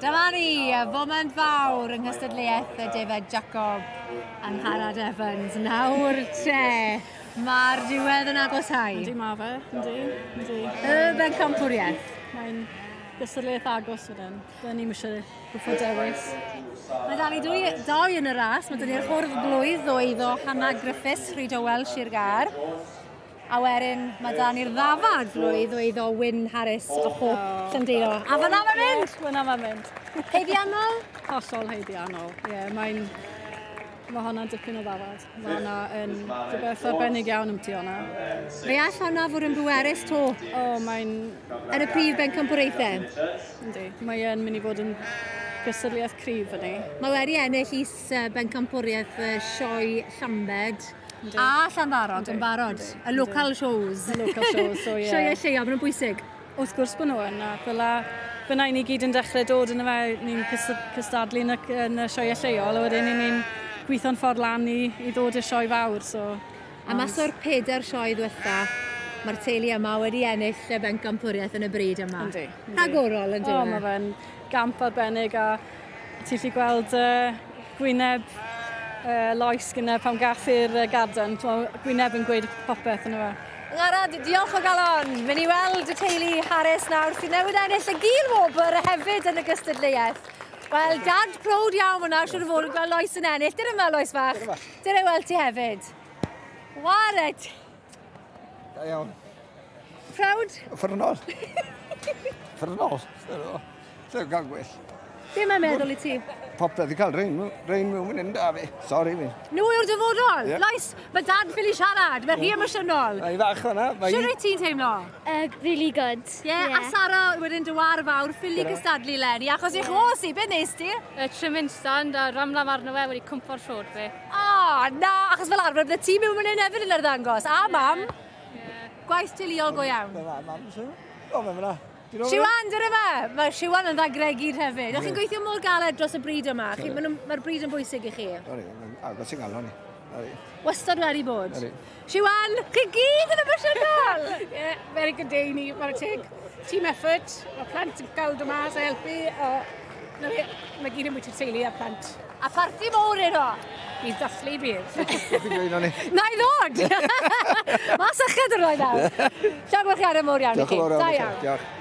Dyma ni, y foment fawr yng nghystadleuaeth y defaid Jacob Angharad Evans. Nawr te, mae'r diwedd yn agosáu. Yndi, ma fe, yndi, yndi. Y bencampwriaeth. Mae'n gystadleuaeth agos fan hyn. Dyna ni'n eisiau gwybod dewis. Mae dal i dwy, doi yn y ras. Mae dyn ni'r hwrdd blwydd o eiddo Hannah Griffiths, Rhyd Owel, Sir Gâr. A wedyn mae da ni'r ddafad flwydd o eiddo Wyn Harris o Hope oh. Llandeilo. A fyna mae'n mynd! Fyna mae'n mynd. Haeddiannol? Hollol haeddiannol, ie. Yeah, mae'n... Mae hwnna'n dipyn o ddafad. Mae hwnna yn rhywbeth arbennig iawn am ti hwnna. Fe all hwnna fod yn bwerus to. O, oh, mae'n... Yn y prif bencampwriaethau. Yndi. Mae e'n mynd i fod yn gystadleuaeth cryf fyny. Mae wedi ennill is bencampwriaeth sioe Llambed. A Llanddarog yn barod. Y local shows. Y local shows, so ie. Sioeau lleol, maen nhw'n bwysig. Wrth gwrs bod nhw yn, a fel a fyna i ni gyd yn dechrau dod yn y fe, ni'n cystadlu yn y, yn y sioeau lleol, a wedyn ni'n gweithio'n ffordd lan i, i ddod i'r sioe fawr, so... A mas o'r pedair sioe ddiwetha, mae'r teulu yma wedi ennill y bencampwriaeth yn y bryd yma. Yndi. Rhagorol, yndi? O, mae fe'n gamp arbennig a ti'n gallu gweld uh, gwyneb uh, Lois gyda pan gath i'r uh, garden. Gwyneb yn gweud popeth yn y fe. Ngharad, diolch o galon. Mynd i weld y teulu Harris nawr sydd newydd ennill y gil wobr hefyd yn y gystadleuaeth. Wel, dad prowd iawn fyna, siwr o fod yn gweld Lois yn ennill. Dyna yma, Lois fach. Dyna i weld ti hefyd. Ware ti. Da iawn. Proud? Uffernol. Uffernol. Lle gael gwell. Be mae'n meddwl i ti? Popeth i cael rein, rein mewn fan hyn da fi. Sori fi. Nhw yw'r dyfodol. Ie. Lois, mae dad ffili siarad. Mae rhy emosiynol. Mae i fach fan'na. Mae Shwt wyt ti'n teimlo? Really good. Ie, yeah, a Sara wedyn dy war fawr ffili cystadlu leni, achos i'ch os i, beth nes ti? Y trimming stand a ramlam arno fe wedi cwmpo'r siwr fi. O, na, achos fel arfer bydde ti mewn fan hyn hefyd yn arddangos. A mam, gwaith teuluol go iawn. Mae mam, siw. O, mae fyna. Siwan, dyna fe! Mae Siwan yn ddagregyd hefyd. O'ch chi'n gweithio mor galed dros y bryd yma. Chi, Mae'r bryd yn bwysig i chi. Ori, agos i'n galon ni. Ori. Wastad wedi bod. Ori. Siwan, chi gyd yn emosiynol! Yeah, very good day ni, whare teg. Team effort, mae plant yn cael dod mas a helpu, a na fe, mae gyd yn bwyty'r teulu a plant. A parti mowr heno. Bydd dathlu bydd. Dwi'n gweud o'n i. Na i ddod! Mae syched yn rhoi nawr. Llongyfarchiadau mowr iawn i Diolch chi. yn fawr Da iawn. iawn. Diolch.